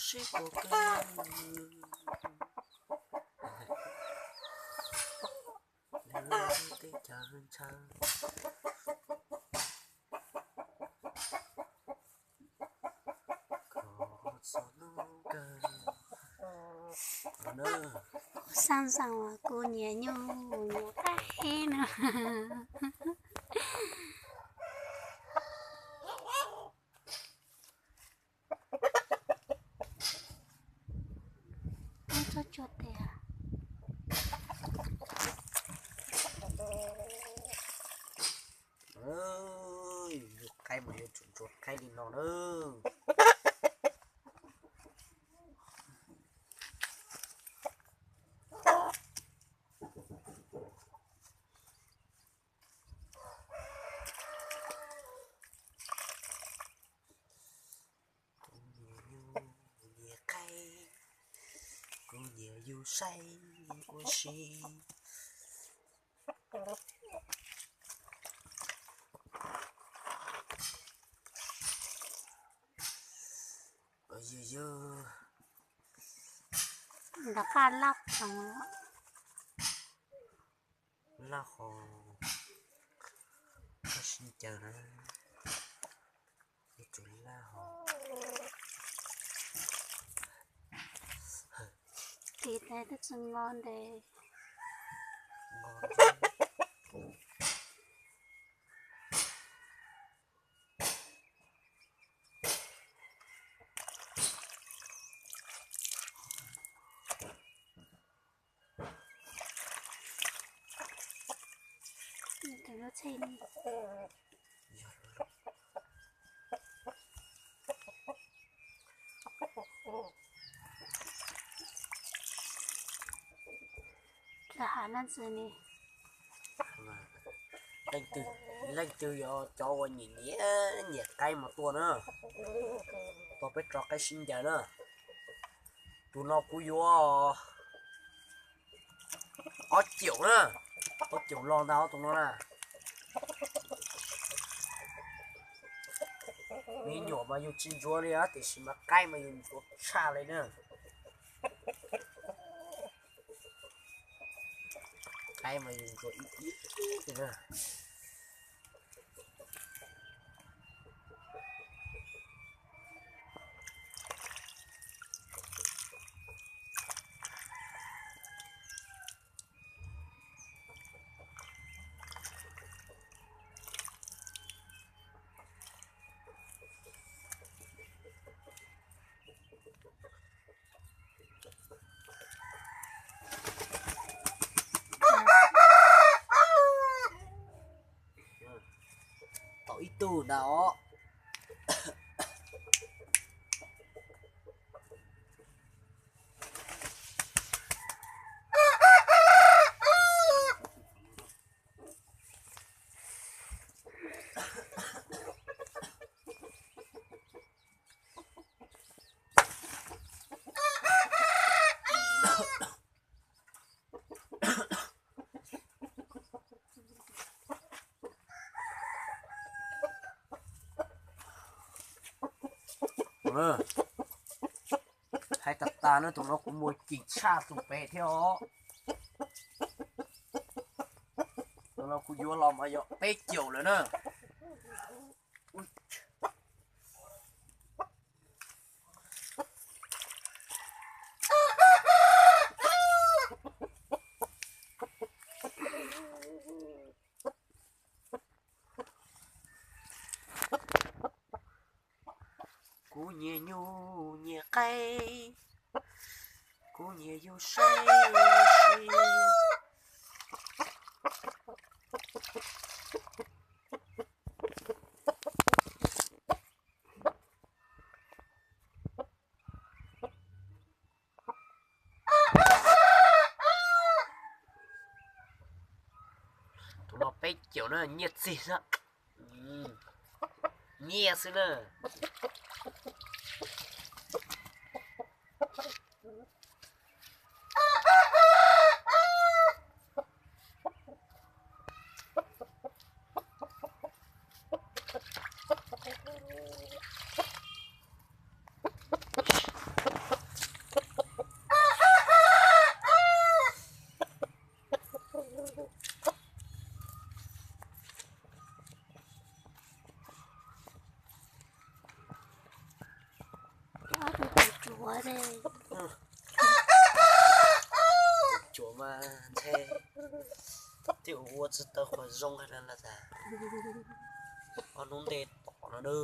Sib puas kawg. Teb chaws ntshaw. Xav xav uas kuv nyiam nyuj nyiam qaib no. Tsob tsua tias yus qaib mas yuav tsum ntsuas qaib li no na. Kuv nyiam nyuj nyiam qaib, kuv nyiam yus saib ua si. Yog yog. Nrov qab lab ploog. Lab ho, koj sib ncaws na, yuav tsum lab ho. Tis tes twb tsis nqos ntes. Leej twg, leej twg yog cov uas nyiam nyiam, nyiam qaib mas tuaj na, tuaj peb tso qaib sib ncaws na. Tus no kuv yuav ob caum na, ob caum los ntag tus no na. Me nyuam mas yus tsis ntsuav li tiam sis mas qaib mas yus ntsuav tshaj li na. Qaib mas yus ntsuav ib ib li na. Tau ib tug ntag os. Hais tas tas na, tus no kuv muag ceem tshaj tus pem thiab os. Tus no kuv yuav los mas yog peb caum lawm na. Kuv nyiam nyuj nyiam qaib, kuv nyiam yus saib ua si. Tus no peb caum na, nyiaj txiag xwb. nyiaj xwb na. Ob tug tsuav, tsuav mas nthe, twb ua tsis tau qhov zoo hais no los tas. Ob hnub ntej tom no na,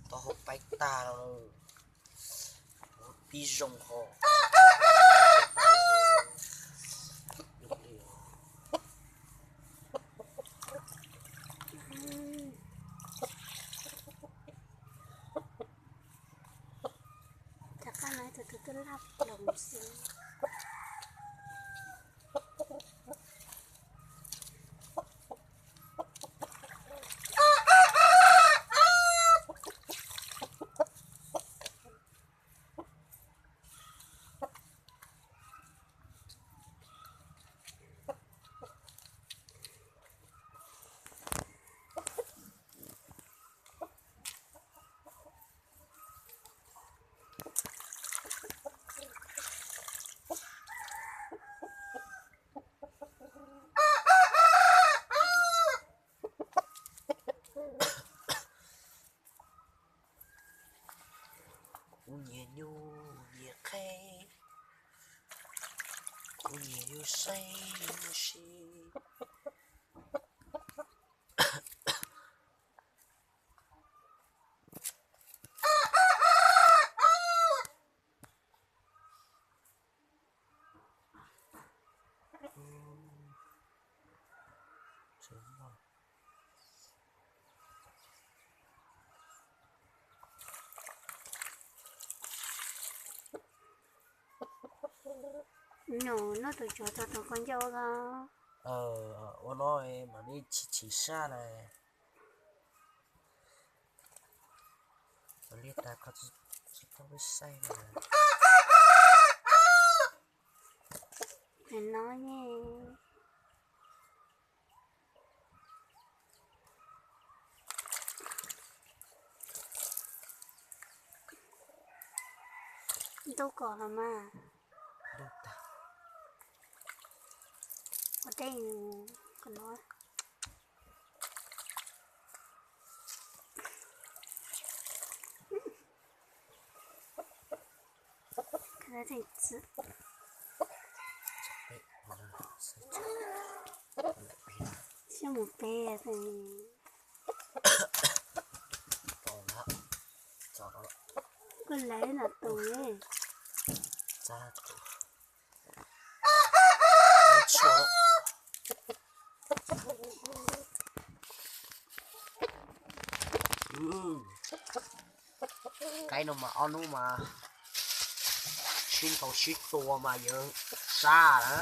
tau hau paib tag no, pib zoo ho. Rov qab no tus tus twb laj ploog xwb. Kuv nyiam nyuj nyiam qhev, kuv nyiam yus saib yus mus si. Nyob noj tus tsuav tau tus koj ncauj ko. Ua no mam li chim chim sab na. Ua li tas koj tsis tau peb saib na. No ne. Ntub kom los mas. Ua dej kom no. Siab mus peb. Koj lawv nram tus. Qaib no mas ob hnub mas sib ntaus sib tua mas yuav sab na.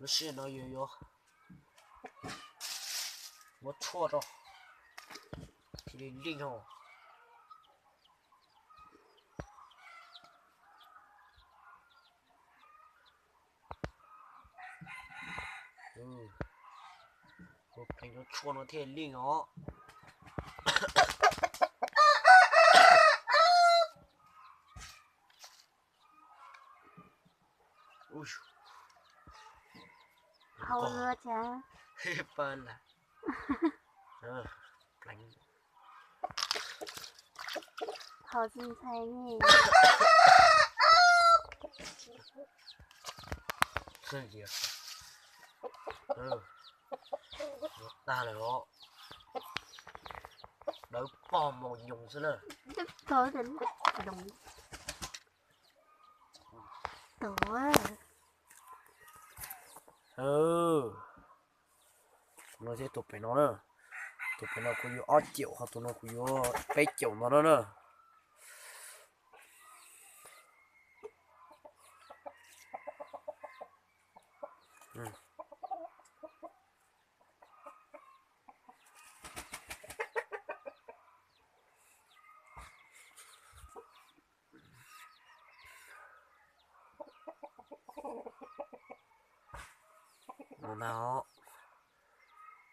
Lub sij hawm no yus yuav muab tshuaj rau thiaj li leej ho. Tus pleev rau tshuaj no thiaj leej os. Hau ua cas? Pab lawm. Pleev. Hau tsis ntshai ne. Tag lawm os. Dawb paug maus nyoos xwb na. Tus no thiab tus pem no na. Tus pem no kuv yuav ob caum, ho tus no kuv yuav peb caum no na na. Ntau,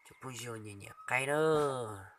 cov phooj ywg nyiam nyiam qaib nawb.